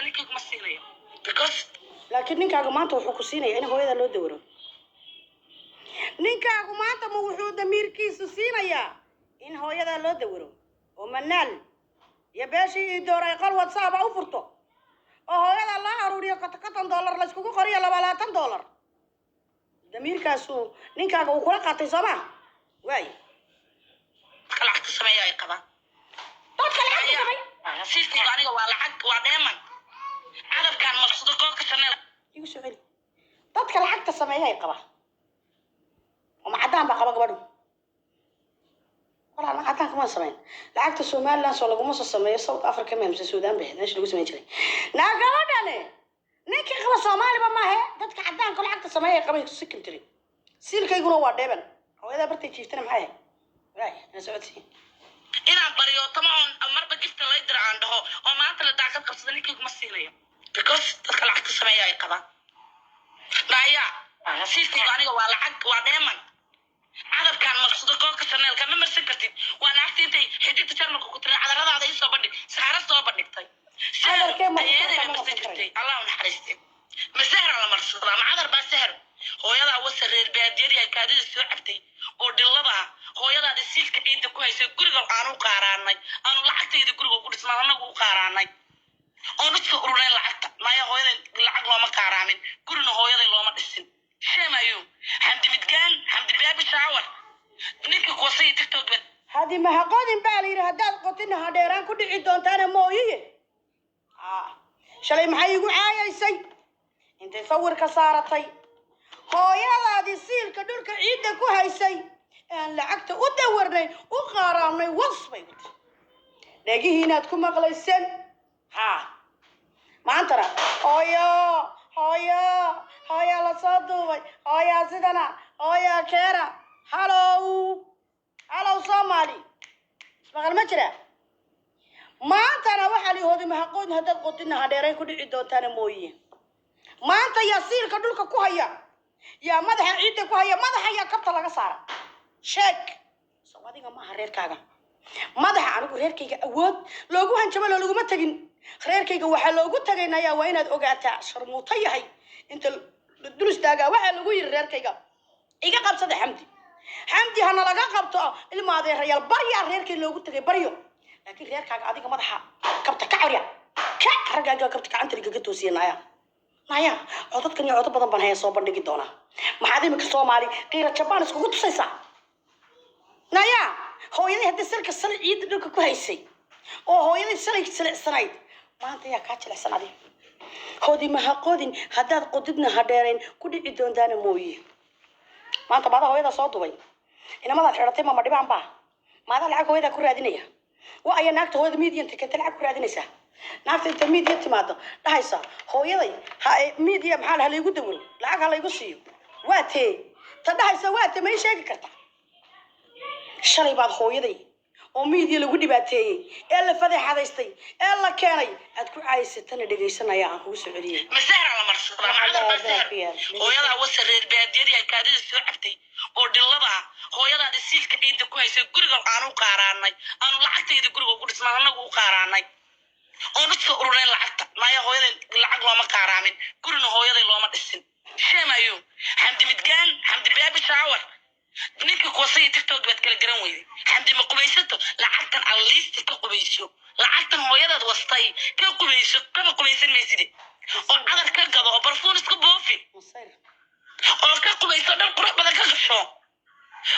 Ninkaygu ma siinayo because Laakiin ninkaaga maanta wuxuu ku siinaya in hooyada loo dawaro. Ninkaagu maanta ma wuxuu damiirkiisu siinayaa in hooyadaa loo dawaro oo manaal iyo beeshii ii dooray qol WhatsApp u furto oo hooyada loo aruuriyo, $50 layskugu qoriyo, $22? Damiirkaasu ninkaaga uu kula qaatay, soo ma waay? Dadka lacagta sameeya ay qabaan. Dadka lacagta samay. Siilkaygu aniga waa lacag, waa dheeman, cadabkaan marsado kooka Chanel. Igu soo celi. Dadka lacagta sameeya ay qabaan oo ma caddaan baa qaba gabadhu? Walaal, ma caddaanka ma samayn lacagta. Somaliland soo laguma soo sameeyo South Africa ma mise Suudaan bay ahayd meesha lagu samayn jiray? Naa gabadhani ninkii qaba Soomaaliba maahe. Dadka caddaanka lacagta sameeya ay qabay sikin tiri. Siilkayguna waa dheeban, hooyadaa bartay jiiftana. Maxay ahayd? Waay, na socodsiin. Inaan baryootamo oon marba gifta lay dira aan dhaho oo maanta la daaqad qabsada, ninkaygu ma siinayo because dadka lacagta sameeya ay qabaan. Naya, siilkaygu aniga waa lacag, waa dheeman, cadabkaan marsado kooka Chanelka ma marsan kartid. Waa naagta intay xidigta Jarmalka ku tiri cadaradaada ii soo bandhig, saxaro soo bandhigtay. Cadarkee marsan Ayeeday kartaa, ma marsan marsan jirtay, Allah u naxariiste. Ma sahra la marsadaa? Ma cadar baa sahro? Hooyadaa wasa, reer baadiyadii ay kaadida soo cabtay oo dhillada ah. Hooyadaadi siilka ciidda ku haysay guriga aanu qaaraanay, aanu lacagtayda guriga ku dhisnaan, annagu u qaaraanay oon usoo ururayn lacagta. Maya, hooyaday lacag looma qaaraamin, gurina hooyaday looma dhisin. Sheemayo Xamdi Midgaan, Xamdi Baabi Shower, ninka kuwasaya TikTok ba. Hadi mahaqodin baa la yidhi. Haddaad qotina ha dheeraan ku dhici doontaana mooyiye. Shalay maxay igu caayaysay intay sawirka saaratay hooyadaadii siilka dhulka ciidda ku haysay aan lacagta u dawarnay, u qaaraamnay? Was bay ku tiri, dhegihiinaad ku maqlayseen. Ha, maantana hooyo, hooyo, hooyaa lasoo duubay, hooyaa sidana, hooyaa keena. Halow, halow, Soomaali, ismaqal ma jira? Maantana waxaa la hoodi mahaqoodin, haddaad qodina hadheerayn ku dhici doontaana mooye. Maanta yaa siilka dhulka ku haya? Yaa madaxa ciidda ku haya? Madaxa yaa kabta laga saara? Sheeg. Sow adiga maaha reerkaaga madaxa. Anigu reerkayga awood loogu hanjabo laguma tegin. Reerkayga waxaa loogu tagaynayaa, waa inaad ogaataa, sharmuuto yahay inta la dul istaagaa waxaa lagu yiri reerkayga iga qabsada. Xamdi, Xamdi hana laga qabto, ilma adeerayaal, baryaa reerkay loogu tagay baryo. Laakiin reerkaaga adiga madaxa kabta ka carya ka raggaaga kabta gacanta ligaga toosiya. Naya, naya, codadkan iyo codo badan baan haya, soo bandhigi doonaa. Maxaad imika Soomaali qiira Jabaan iskugu tusaysaa? Naya, hooyaday haddii salka sal ciidda dhulka ku haysay oo hooyaday salay silicsanayd, maanta yaa kaa jilicsan adi? Hodi mahaqodin, haddaad qodidna ha dheerayn ku dhici doontaana mooye. Maanta maadaa hooyadaa soo dubay? Inamadaad xidhatay mama dhibaan baa? Maadaa lacag hooyadaa ku raadinaya? Wa aya naagta hooyada media inta keenta lacag ku raadinaysaa? Naagta inta media timaado dhahaysa hooyaday ha media maxaa ha laygu dawalo, lacag ha laygu siiyo, waa tee ta dhahaysa? Waa tee? Ma ii sheegi karta? Shalay baad hooyaday oo media lagu dhibaateeyey ee la fadeexadaystay ee la keenay aad ku caysatana. Dhegaysanaya, aan kugu soo celiyey. Ma sahra la marsadaa? Ma cadar baa sahro? Hooyadaa wasa, reer baadiyadii ay kaadida soo cabtay oo dhillada ah. Hooyadaadi siilka ciidda ku haysay guriga aanu qaaraanay, aanu lacagtayda guriga ku dhisnaan, annagu u qaaraanay oon usoo ururayn lacagta. Maya, hooyaday lacag looma qaaraamin, gurina hooyaday looma dhisin. Sheemayo Xamdi Midgaan, Xamdi Baabi Shower, ninka kuwasaya TikTok baad kala garan weyday. Xamdi, ma qubaysato? Lacagtan alliisti ka qubayso, lacagtan hooyadaad wastay ka qubayso. Kama qubaysan mayside oo cadar ka gado oo barfuun isku buufi. Masayr. Oo ka qubayso, dhar qurux badan ka gasho.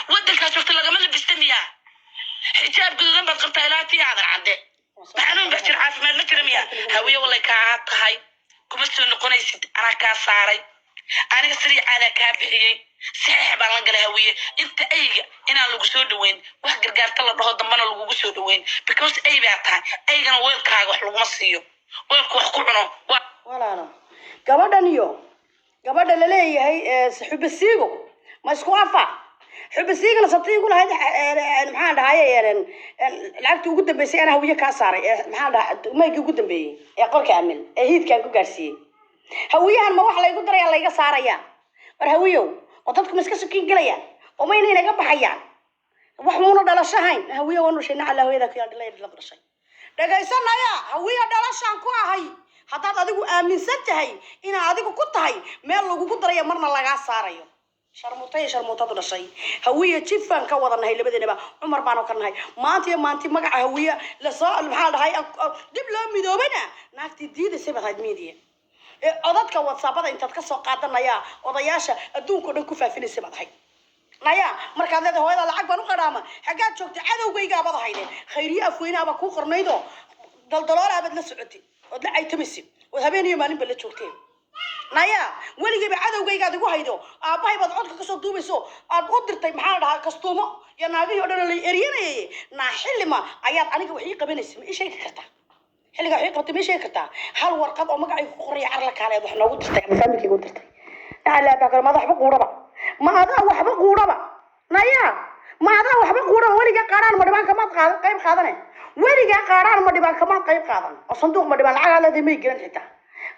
Wadankaa joogta lagama labista miyaa? Xijaab guduudan baad qabtaa ilaa tii aadan cadde. Maxanuun baa jira? Caafimaad ma jira miyaa? Hawiye walay kaa tahay, kuma soo noqonaysid. Anaa kaa saaray, aniga sariicaadaa kaa bixiyey, saxiix baan la galay. Hawiye inta ayga inaan lagu soo dhaweyn, wax gargaarta la dhaho dambana lagugu soo dhaweyn, because ay baa tahay. Aygana weelkaaga wax laguma siiyo, weelku wax ku cuno waa Walaalo, gabadhan iyo gabadha laleeyahay Xubasiigo ma isku afa? Xubasiigana sabti igu lahayd, maxaan dhahaye, lacagtii ugu dambeysay anaa Hawiye kaa saaray, maxaan dhahay, maygii ugu dambeeyey ee qolka Amil ee hiidkaan ku gaarsiiyey. Hawiyahan ma wax laygu daraya layga saaraya? War Hawiyow, oo dadku ma iska sukin gelayaan oo mayna inaga baxayaan? Wax muuna dhalasho hayn. Hawiye waan dhashay, nacala hooyada ku yaal, dhilay dhila dhashay. Dhegaysanaya, Hawiye dhalashaan ku ahay. Haddaad adigu aaminsan tahay inaa adigu ku tahay meel lagugu darayo, marna lagaa saarayo. Sharmuuta iyo sharmuutadu dhashay, Hawiye jifaan ka wada nahay labadeenaba, Cumar baanu ka nahay. Maanta iyo maanti magaca Hawiye lasoo, maxaa dhahay, dib loo midoobana, naagtii diidaysay baad ahayd. Media ee codadka WhatsAppada intaad kasoo qaadanaya odayaasha adduunka o dhan ku faafinaysay baad ahayd. Naya, markaad leedahay hooyada lacag baan u qadhaama, xaggaad joogtay? Cadowgaygaabad ahayde. Khayriye afweynaabaa kuu qornaydoo daldaloolaabaad la socotay ood la caytamaysid ood habeen iyo maalinba la joogteen. Naya, weligayba cadowgaygaad igu haydo. Aabbahay baad codka kasoo duubayso, aad u dirtay, maxaa la dhahaa, kastuumo iyo naagihii o dhan oo la eryanayay. Naa, xillima ayaad aniga wax ii qabanaysa? Ma ii sheegi kartaa xilligaa wax ii qabatay? Ma ii sheegi kartaa hal warqad oo magacayga ku qoraya car la kaale wax noogu dirtay ama faamilkayga u dirtay? Nacalaa kale, maada waxba quudhaba? Ma adaa waxba quudhaba? Naya, ma adaa waxba quudhaba? Weligaa qaaraan ma dhibaan kamaad qaada qayb qaadane? Weligaa qaaraan ma dhibaan kamaad qayb qaadan oo sanduuq ma dhibaan lacag leedahay may gelan xitaa.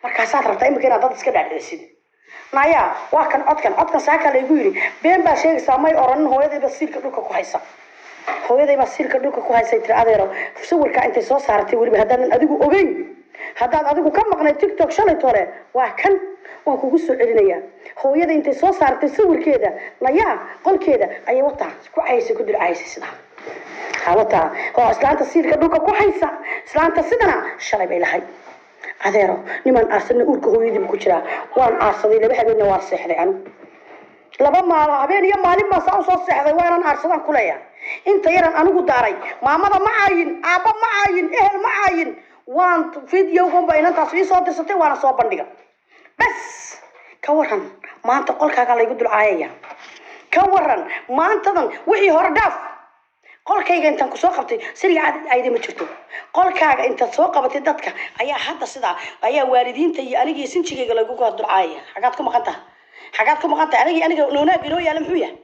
Markaasaad rabtaa imika inaad dad iska dhaadhicisid. Naya, waa kan codkan, codkan saakaa laygu yidhi been baa sheegaysaa. May oranin hooyadayba siilka dhulka ku haysa, hooyaday baa siilka dhulka ku haysay tiri. Adeero, sawirkaa intay soo saaratay weliba, haddaadan adigu ogeyn, haddaad adigu ka maqnay TikTok shalay tole, waa kan, waan kugu soo celinayaa. Hooyada intay soo saartay sawirkeeda, nayaa, qolkeeda ayay wataa ku caysay, ku dul caysay sidaa. Ha, wataa oo islaanta siilka dhulka ku haysa, islaanta sidana shalay bay lahayd. Adeero, nimaan aarsadna uurka hooyadiiba ku jiraa. Waan aarsaday 2 habeenna, waan seexday anigu 2 maalo, habeen iyo maalin baan saa usoo seexday, waanan aarsadaan kuleeya. Inta yaran anigu daaray, maamada ma caayin, aabba ma caayin, ehel ma caayin. Waan videoganba inantaas ii soo dirsatay, waana soo bandhiga bas. Ka waran maanta qolkaagaa laygu dulcaayaya? Ka waran maantadan? Wixii hore dhaaf. Qolkayga intaan kusoo qabtay siriga cad ayda ma jirto. Qolkaaga intaad soo qabatay dadka ayaa hadda sidaa ayaa waalidiinta iyo aniga iyo sinjigayga lagugu dulcaayaya. Xagaad ku maqan taha? Xagaad ku maqan tahay? Anigi aniga noonaag inoo yaala muxuu yahay?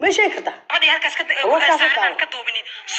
Ma sheegi kartaa? Gabadhii halkaas ka Warkaas saaran daawo. Ka duubinin.